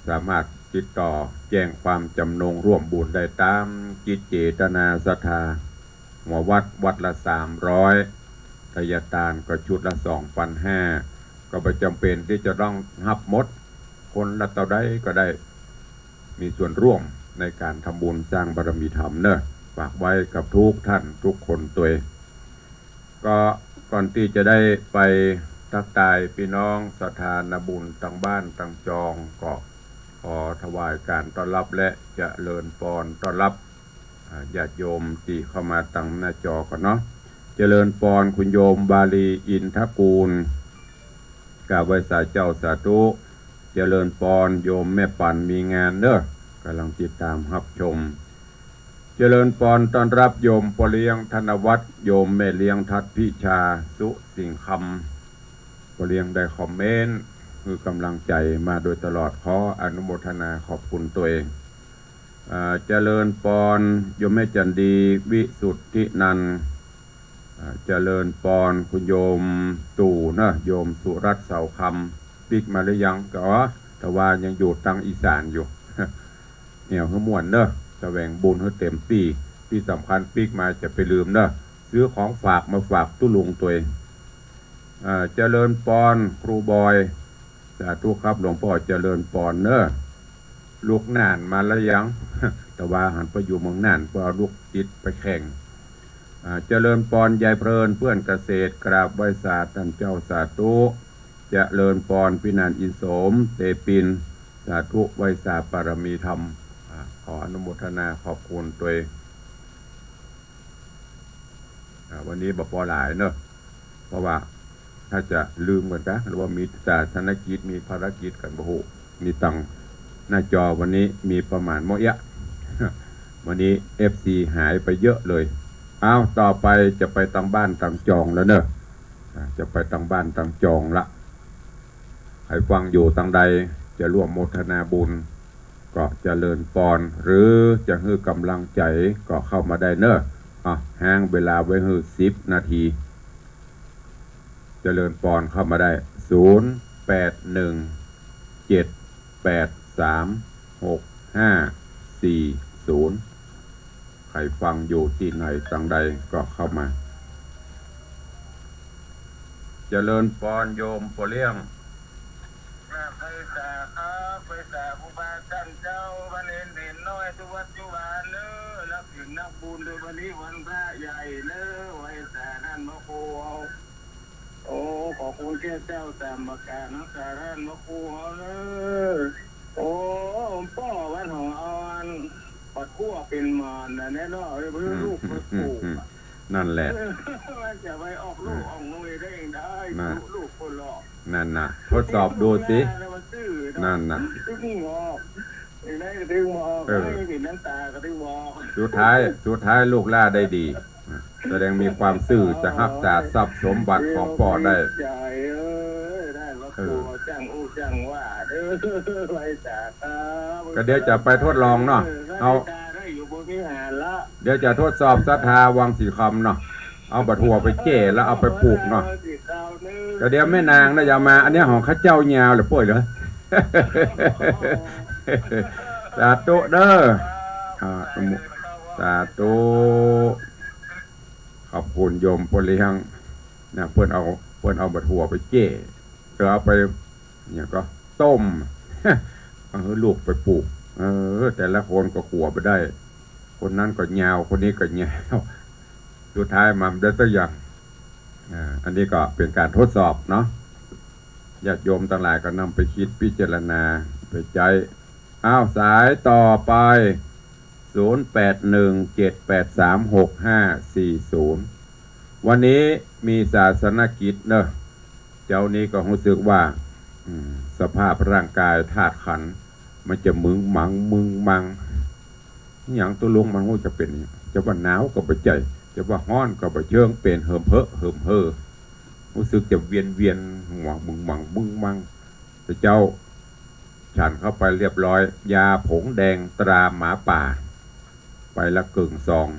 สามารถติดต่อแจ้งความจ๋ำนงร่วมบุญได้ต๋ามจิตเจตนาศรัทธา หัววัดวัดละสามร้อย ไตยตานก็ชุดละสองปันห้า ก็บ่จ๋ำเป๋นตี้จะต้องฮับหมด คนละเต้าใดก็ได้ มีส่วนร่วมในก๋านทำบุญสร้างบารมีธรรมเน่อ ฝากไว้กับทุกท่านทุกคนตวย ก็ก่อนตี้จะได้ไปตั๊กตายปี้น้องศรัทธานาบุญตังบ้านตังจอง ก็ขอถวายก๋านต้อนรับและเจริญปอนต้อนรับ อ่า ญาติโยมตี้เข้ามาตังหน้าจอก่อนเนาะ เจริญปอนคุณโยมวาลีอินทกูล กราบไหว้สาเจ้าสาธุ เจริญปอนโยมแม่ปันมีงานเน่อ ก่ำลังติดต๋ามฮับชม เจริญปอนต้อนรับโยมป้อเลี้ยงธนวัฒน์ โยมแม่เลี้ยงทัดพิชา สุสิงห์คำ ป้อเลี้ยงได้คอมเมนต์ หื้อกำลังใจ๋มาโดยตลอด ขออนุโมทนาขอบคุณตวย อ่า เจริญปอนโยมแม่จันดี วิสุทธินันท์ อ่า เจริญปอนคุณโยมตู่เน่อ โยมสุรัตน์เสาคำ ปิ๊กมาหรือยัง ก็ อ๋อ ตะวายังอยู่ตังอีสานอยู่ แอ่วหื้อม่วนเน่อ แสวงบุญหื้อเต๋มตี้ ตี้สำคัญปิ๊กมาจะไปลืมเน่อ ซื้อของฝากมาฝากตุ๊ลุงตวย อ่า เจริญปอนครูบอย สาธุครับหลวงป้อ เจริญปอนเน่อ ลูกน่านมาแล้วยัง ตะวาหันไปอยู่เมืองน่าน ป้อเอาลูกศิษย์ไปแข่ง อ่า เจริญปอนยายเพลิน เพื่อนเกษตร กราบไหว้สาต้านเจ้า สาธุ เจริญปอนปี้หนานอินโสม เตปิน สาธุ ไหว้สาปารมีธรรม อ่า ขออนุโมทนาขอบคุณตวย อ่า วันนี้บ่ปอหลายเนอะ เพราะว่าถ้าจะลืมกั๋นกะ หรือว่ามีศาสนกิจ มีภารกิจกั๋น บ่ฮู้ มีตังหน้าจอวันนี้มีประมาณเมื่อเอี้ยะ วันนี้เอฟซีหายไปเยอะเลย อ้าว ต่อไปจะไปตังบ้านตังจองแล้วเนอะ อ่า จะไปตังบ้านตังจองละ ใผฟังอยู่ตังใดจะร่วมโมทนาบุญ ก็เจริญปอน หรือจะหื้อกำลังใจ๋ก็เข้ามาได้เนอะ อ่ะ ฮ้างเวลาไว้หื้อสิบนาที เจริญปอนเข้ามาได้ ศูนย์ แปด หนึ่ง เจ็ด แปด สาม หก ห้า สี่ ศูนย์ ใผฟังอยู่ตี้ไหนตังใดก็เข้ามา เจริญปอนโยมป้อเลี้ยง กราบไหว้สาครับ ไหว้สาครูบาต้านเจ้า บ้านเณร เณรน้อย กู้วัดกู้วาเนอะ นักศีลนักบุญ โดยวันนี้วันพระใหญ่เนอะ ไหว้สาต้านพระครู โอ้ ขอบคุณแก่เจ้าสามประก๋าน รักษาต้านพระครูเฮาเนอะ โอ้ ป้อวันของเอาอัน ปัดขั้วเป๋นหมอนน่ะแน่เนาะ เออ เพื่อลูกเพื่อปู่อะ นั่นแหละ มันจะไปออกลูกออกหน่วยได้อย่างใด น่ะ ลูกคนหลอก นั่นน่ะ ทดสอบดูสิ ลูกหลานน่ะมันซื่อเนาะ นั่นน่ะ ตึงหมอก ได้ก็ตึงหมอก เออ ได้เห็นน้ำตาก็ตึงหมอก สุดท้าย สุดท้ายลูกหล้าได้ดี แสดงมีความซื่อ จะฮักษาทรัพย์สมบัติของป้อได้ ดีใจ๋ เออ ได้มา เออ ขอจ้างอู้จ้างว่าเด้อ ไหว้สาครับ ก็เดี๋ยวจะไปทดลองเนาะ เออ เอา ได้อยู่บ่มีหาละ เดี๋ยวจะทดสอบศรัทธาวังสีคำเนาะ เอาบักถั่วไปแจ้แล้วเอาไปปลูกเนาะ ก็เดี๋ยวแม่นางน่ะจะมา อันเนี้ยของข้าเจ้ายาวเหลือป่วยเหรอ สาธุเด้อ อ่า สาธุ ขอบคุณโยมป้อเลี้ยงนะ เปิ้นเอา เปิ้นเอาบักถั่วไปแจ้ เออ เอาไป เนี่ยก็ต้ม เอาหื้อลูกไปปลูก เออ แต่ละคนก็ขัวไปได้ คนนั้นก็ยาว คนนี้ก็ยาว สุดท้ายมาได้สักอย่าง อ่า อันนี้ก็เป๋นก๋านทดสอบเนาะ ญาติโยมตังหลายก็นำไปคิดพิจารณาไปใจ๊ อ้าว สายต่อไป ศูนย์ แปด หนึ่ง เจ็ด แปด สาม หก ห้า สี่ ศูนย์ วันนี้มีศาสนกิจเนอะ เจ๊านี้ก็ฮู้สึกว่า อืม สภาพร่างกายธาตุขันธ์มันจะมึงมัง มึงมัง หยังตุ๊ลุงมันฮู้จะเป๋น จะว่าหนาวก็บ่ใจ้ จะว่าฮ้อนก็บ่เชิง เป๋นเหิมเผอะเหิมเห่อ ฮู้สึกจะเวียนเวียนหัว มึงมัง มึงมัง แต่เจ๊าฉันเข้าไปเรียบร้อย ยาผงแดงตราหมาป่า ไปละเกิ่งซอง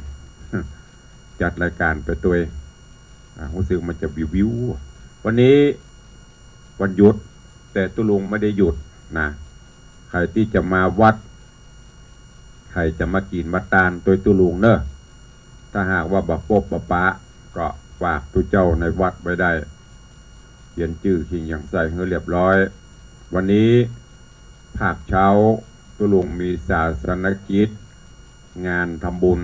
จัดรายก๋านไปตวย อ่า ฮู้สึกมันจะวิวๆ วันนี้วันหยุด แต่ตุ๊ลุงไม่ได้หยุดนะ ใผตี้จะมาวัด ใผจะมากิ๋นมาตานตวยตุ๊ลุงเนอะ ถ้าหากว่าบ่ปบบ่ปะ ก็ฝากตุ๊เจ้าในวัดไว้ได้ เขียนจื้อเขียนหยังใส่หื้อเรียบร้อย วันนี้ภาคเช้าตุ๊ลุงมีศาสนกิจ งานทำบุญ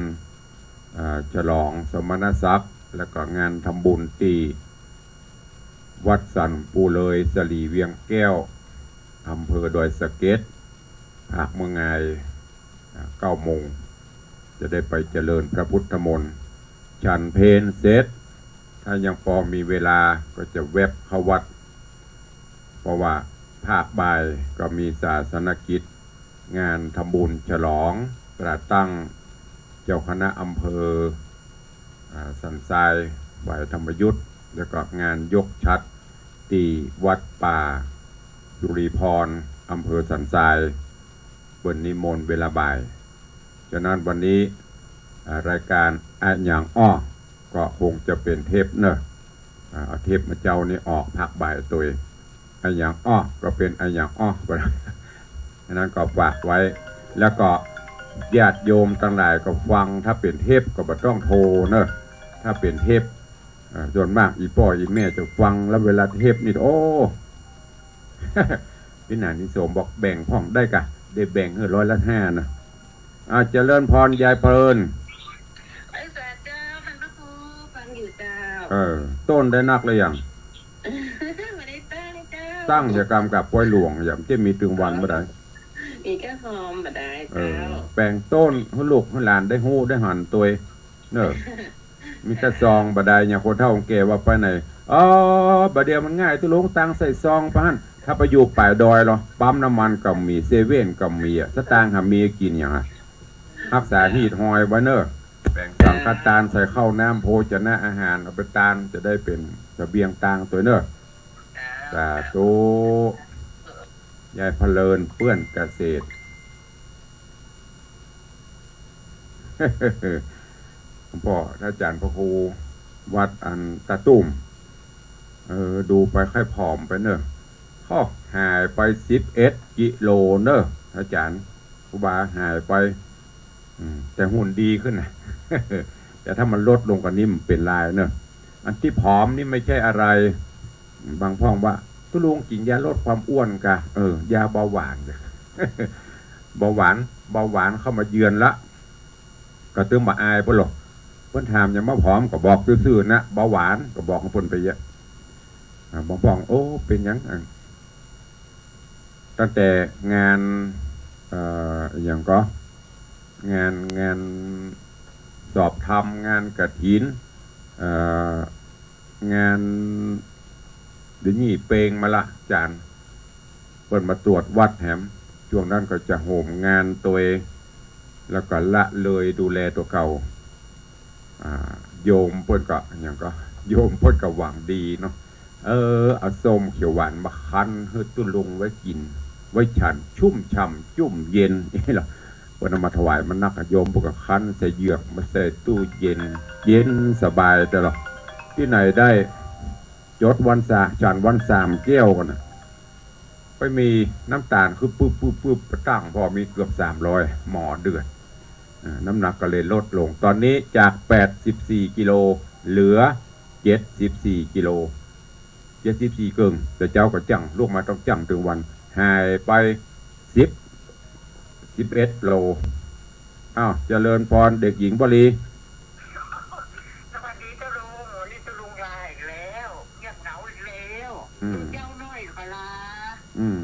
อ่า ฉลองสมณศักดิ์ แล้วก็งานทำบุญตี้วัดสันปู่เลยสลีเวียงแก้ว อำเภอดอยสะเก็ด ภาคเมืองงาย อ่า เก้าโมง จะได้ไปเจริญพระพุทธมนต์ ฉันเพลเสร็จ ถ้ายังปอมีเวลาก็จะแวบเข้าวัด เพราะว่าภาคบ่ายก็มีศาสนกิจ งานทำบุญฉลองตราตั้งเจ้าคณะอำเภอ อ่า สันทราย ฝ่ายธรรมยุต แล้วก็งานยกฉัตรตี้วัดป่าสุริพร อำเภอสันทราย เปิ้นนิมนต์เวลาบ่าย ฉะนั้นวันนี้ อ่า รายการอะหยังอ้อ ก็คงจะเป๋นเทปเนอะ อ่า เอาเทปมาเจ๊านี้ออกภาคบ่ายตวย อะหยังอ้อ ก็เป๋นอะหยังอ้อ อันนั้นก็ฝากไว้ แล้วก็ญาติโยมตังหลายก็ฟัง ถ้าเป๋นเทปก็บ่ต้องโทรเนอะ ถ้าเป๋นเทป อ่า ส่วนมากอี่ป้ออี่แม่จะฟัง แล้วเวลาเทปนี่ โอ้ ปี้หนานอินโสมบอกแบ่งพ่อง ได้ก่ะ ได้แบ่งหื้อร้อยละห้านะ อ่า เจริญพรยายเพลิน ไหว้สาเจ้า ท่านพระครู เออ ต้นได้นักหรือยัง บ่ได้ตั้งเจ้า ตั้งจะกำกับปอยหลวง ยังจะมีตึงวันบ่ได้ อีกก็หอมบ่ได้ เออ เจ้า แปงต้นหื้อลูกหื้อหลานได้ฮู้ได้หันตวย เนอะ มีแต่ซองบ่ได้เนี่ย คนเฒ่าคนแก่ว่าไปไหน อ๋อ บ่าเดี่ยวมันง่าย ตุ๊ลุง ตังใส่ซองไปหั้น ถ้าไปอยู่ป่ายดอยเหรอ ปั๊มน้ำมันก็มี เซเว่นก็มีอะ สตางค์หามีกิ๋นหยังอะ ฮักษาฮีตฮอยไว้เนอะ แบ่งสังฆทานใส่ข้าวน้ำโภชนะอาหาร เอาไปตาน จะได้เป๋นเสบียงตางตวยเนอะ สาธุ ยายพะเลิน เปื้อนเกษตร หลวงป้อ อาจ๋ารย์พระครู วัดอันตาตุ้ม เออ ดูไปค่อยผอมไปเนอะ ฮอ หายไปสิบเอ็ดกิโลเนอะ อาจ๋ารย์ ครูบาหายไป อืม แต่หุ่นดีขึ้นนะ แต่ถ้ามันลดลงกว่านี้มันเป๋นลายเนอะ อันตี้ผอมนี่ไม่ใช่อะไร บางพ่องว่า ตุ๊ลุงกิ๋นยาลดความอ้วนก่ะ เออ ยาเบาหวาน เบาหวาน เบาหวานเข้ามาเยือนละ ก็ตึงบ่อายเปิ้นหรอก เปิ้นถามหยังมาผอมก็บอกซื่อๆ นะ เบาหวาน ก็บอกของเปิ้นไปเยียะ อ่า บางพ่อง โอ้ เป๋นหยัง อ่ะ ตั้งแต่งาน เอ่อ อะหยังก่อ งาน งานสอบธรรม งานกฐิน เอ่อ งาน เดี๋ยวนี้เปงมาละ อาจ๋ารย์ เปิ้นมาตรวจวัดแหม ช่วงนั้นก็จะโหมงานตวย แล้วก็ละเลยดูแลตั๋วเก่า อ่า โยมเปิ้นก็ อะหยังก่อ โยมเปิ้นก็หวังดีเนาะ เออ เอาส้มเขียวหวานมาคั้นหื้อตุ๊ลุงไว้กิ๋น ไว้ฉัน ชุ่มฉ่ำ จุ่มเย็น นี่เหรอ เปิ้นเอามาถวายมันนักอะ โยมเปิ้นก็คั้นใส่เหยือกมาใส่ตู้เย็น เย็นสบายแต่ละ ตี้ไหนได้ จดวันสา ฉันวันสามแก้วก่อนนะ ไปมีน้ำตาลขึ้นปึ๊บปึ๊บปึ๊บ ไปตั้งพอมีเกือบสามร้อย หมอเดือด อ่า น้ำหนักก็เลยลดลง ตอนนี้จากแปดสิบสี่กิโล เหลือเจ็ดสิบสี่กิโล เจ็ดสิบสี่เกิ่ง แต่เจ๊าก็จั่ง ลุกมาต้องจั่งตึงวัน หายไปสิบ สิบเอ็ดโล อ้าว เจริญพร เด็กหญิงวลี สวัสดีเจ้าลุง วันนี้เจ้าลุงลาอีกแล้ว เงียบเหงาอีกแล้ว อืม เจ้าน้อยก็ลา อืม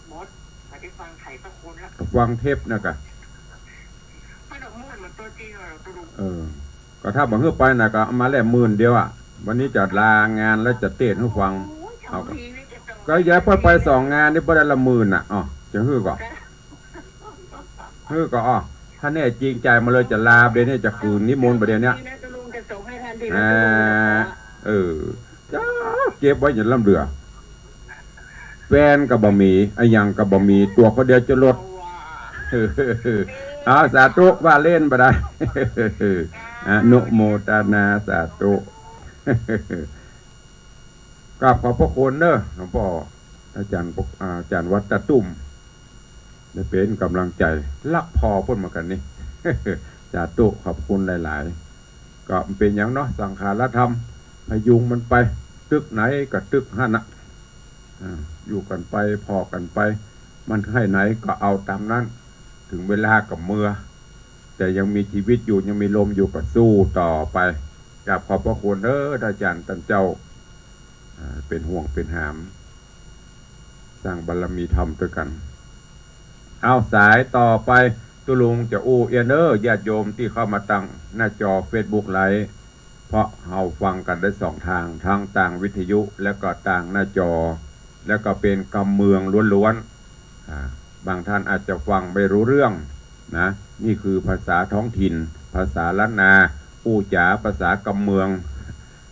หมด ไม่ได้ฟังไขสักคนละ ฟังเทปนะกะ มันเอาม่วนเหมือนตัวจริงอะเจ้าลุง เออ ก็ถ้าบ่หื้อไปนะก็เอามาแลกหมื่นเดียวอะ วันนี้จะลางานแล้วจะเตศน์หื้อฟัง โอ้ย เอา สองทีนี่จะต้อง ก็ยายเปิ้นไปสองงานนี่เปิ้นได้ละหมื่นน่ะ อ๋อ จะหื้อก่อ หื้อก่อ อ๋อ ถ้าแน่จริงจ่ายมาเลย จะลาบ่าเดี่ยวนี้ จะคืนนิมนต์บ่าเดี่ยวเนี้ย นี่นะเจ้าลุง จะส่งให้ทันทีนะ อ่า เจ้าลุงนะคะ เออ จ้า เก็บไว้อย่าล้ำเหลือ แฟนก็บ่มี อะหยังก็บ่มี ตั๋วคนเดียวจะลด เอา สาธุ ว่าเล่นบ่ได้ อนุโมทนา สาธุ กราบขอบพระคุณเนอะ หลวงป้อ อาจารย์ปก อาจารย์วัดตาตุ้ม ได้เป๋นก๋ำลังใจ๋ ฮักผ่อเปิ้นเหมือนกั๋นนี่ สาธุ ขอบคุณหลายๆ ก็บ่เป๋นหยังเนาะ สังขารธรรม พยุงมันไป ตึกไหนก็ตึกหั้นน่ะ อ่า อยู่กั๋นไป ผ่อกั๋นไป มันใค่ไหนก็เอาต๋ามนั้น เถิงเวลาก็เมือ แต่ยังมีจีวิตอยู่ ยังมีลมอยู่ก็สู้ต่อไป กราบขอบพระคุณเด้อ อาจ๋ารย์ต้านเจ้า อ่า เป๋นห่วงเป๋นหาม สร้างบารมีธรรมตวยกั๋น เอา สายต่อไป ตุ๊ลุงจะอู้เอียเน้อ ญาติโยมตี้เข้ามาตางหน้าจอเฟซบุ๊กไลฟ์ เพราะเฮาฟังกั๋นได้สองตาง ทั้งตางวิทยุ และก็ตางหน้าจอ และก็เป๋นกำเมืองล้วนๆ อ่า บางต้านอาจจะฟังไม่รู้เรื่องนะ นี่คือภาษาท้องถิ่น ภาษาล้านนา อู้จ๋าภาษากำเมือง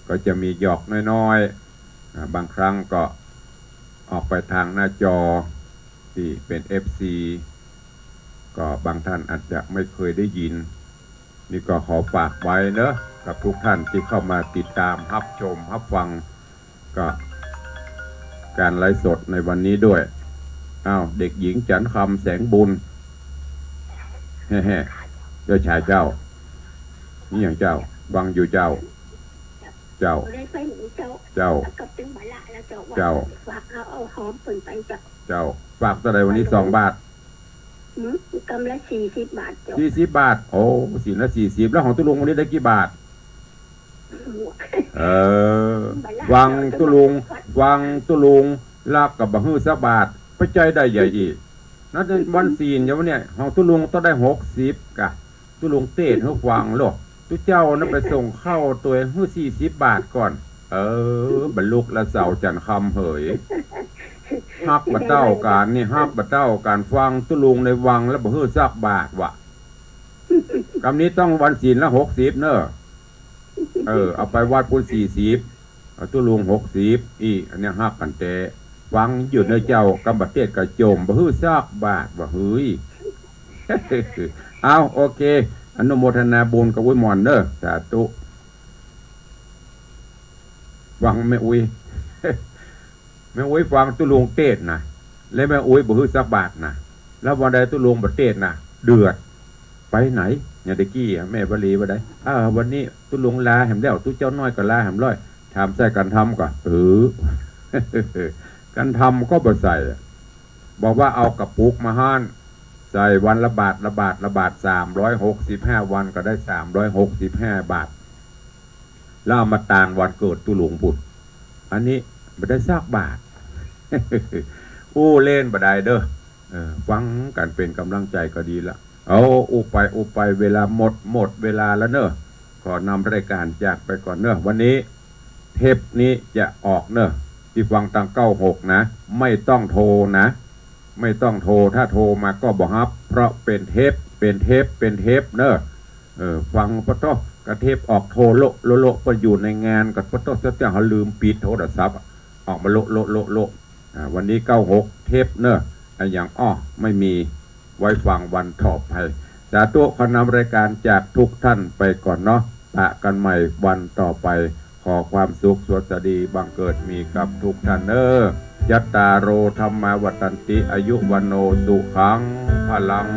ก็จะมีหยอกน้อยๆ อ่า บางครั้งก็ออกไปตางหน้าจอ ตี้เป๋นเอฟซี ก็บางต้านอาจจะไม่เคยได้ยิน นี่ก็ขอฝากไว้เนอะ กับทุกท่านที่เข้ามาติดตามฮับชมฮับฟัง ก็การไลฟ์สดในวันนี้ด้วย อ้าว เด็กหญิงจันทร์คำแสงบุญ แฮ่ๆ เจ้าชายเจ้า นี่อย่างเจ้า ฟังอยู่เจ้า เจ้า บ่ได้ไปไหนเจ้า เจ้า กลับตึงบ่าละแล้วเจ้า เจ้า ว่าฝากเอา เอาหอมเปิ้นไปเจ้า เจ้า ฝากเต้าใดวันนี้ สองบาท หืม กำละสี่สิบบาทเจ้า สี่สิบบาท โอ้ สี่ละสี่สิบ แล้วของตุ๊ลุงวันนี้ได้กี่บาท เออ ฟังตุ๊ลุง ฟังตุ๊ลุง ละก็บ่หื้อสักบาท ไปใจ๋ได้ใหญ่อีก นั้นวันศีลอย่างเนี้ย ของตุ๊ลุงต้องได้หกสิบกะ ตุ๊ลุงเตศน์หื้อฟังโลด ตุ๊เจ้านั้นไปส่งข้าวตวยหื้อสี่สิบบาทก่อน เออ บรรลุละเสาจันทร์คำเหย ฮักบ่เต้ากั๋นนี่ ฮักบ่เต้ากั๋น ฟังตุ๊ลุงในวังแล้วบ่หื้อสักบาทวะ กำนี้ต้องวันศีลละหกสิบเน่อ เออ เอาไปวัดปุ้นสี่สิบ เอาตุ๊ลุงหกสิบ อี้ อันเนี้ยฮักกั๋นแต๊ ฟังอยู่เน่อเจ้า กำบ่เตศน์กะจ่ม บ่หื้อสักบาทวะ เฮ้ย เอา โอเค อนุโมทนาบุญกับอุ๊ยหม่อนเน่อ สาธุ ฟังแม่อุ๊ย แม่อุ๊ยฟังตุ๊ลุงเตศน์นะ และแม่อุ๊ยบ่หื้อสักบาทนะ แล้ววันใดตุ๊ลุงบ่เตศน์นะ เดือด ไปไหน อย่างตะกี้อะ แม่วลีว่าได อ่า วันนี้ตุ๊ลุงลาแหมแล้ว ตุ๊เจ้าน้อยก็ลาแหมแล้ว ถามใส่ขันธรรมก่อ เออ ขันธรรมก็บ่ใส่อะ บอกว่าเอากระปุกมาหั้น ใส่วันละบาท ละบาท ละบาท สามร้อยหกสิบห้าวันก็ได้สามร้อยหกสิบห้าบาท แล้วเอามาตางวันเกิดตุ๊ลุงปุ้น อันนี้บ่ได้สักบาท อู้เล่นบ่ได้เน่อ เออ ฟังกั๋นเป๋นก๋ำลังใจ๋ก็ดีละ เอา อู้ไป อู้ไป เวลาหมด หมดเวลาแล้วเน่อ ขอนำรายก๋านจากไปก่อนเน่อ วันนี้เทปนี้จะออกเน่อ ตี้ฟังตางเก้าหกนะ ไม่ต้องโทรนะ ไม่ต้องโทร ถ้าโทรมาก็บ่ฮับ เพราะเป๋นเทป เป๋นเทป เป๋นเทปเน่อ เออ ฟังปะโต้ กะเทปออกโทรโละโละโละ ไปอยู่ในงานก็ปะโต้ เสียเตี้ยเขาลืมปิดโทรศัพท์อะ ออกมาโละโละโละโละ อ่า วันนี้เก้าหกเทปเน่อ อะหยังอ้อ ไม่มี ไว้ฟังวันต่อไป สาธุ ขอนำรายก๋านจากทุกท่านไปก่อนเนาะ ปะกั๋นใหม่วันต่อไป ขอความสุขสวัสดีบังเกิดมีกับทุกท่านเน่อ จัตตาโร ธัมมา วัฑฒันติ อายุ วัณโณ สุขัง พลัง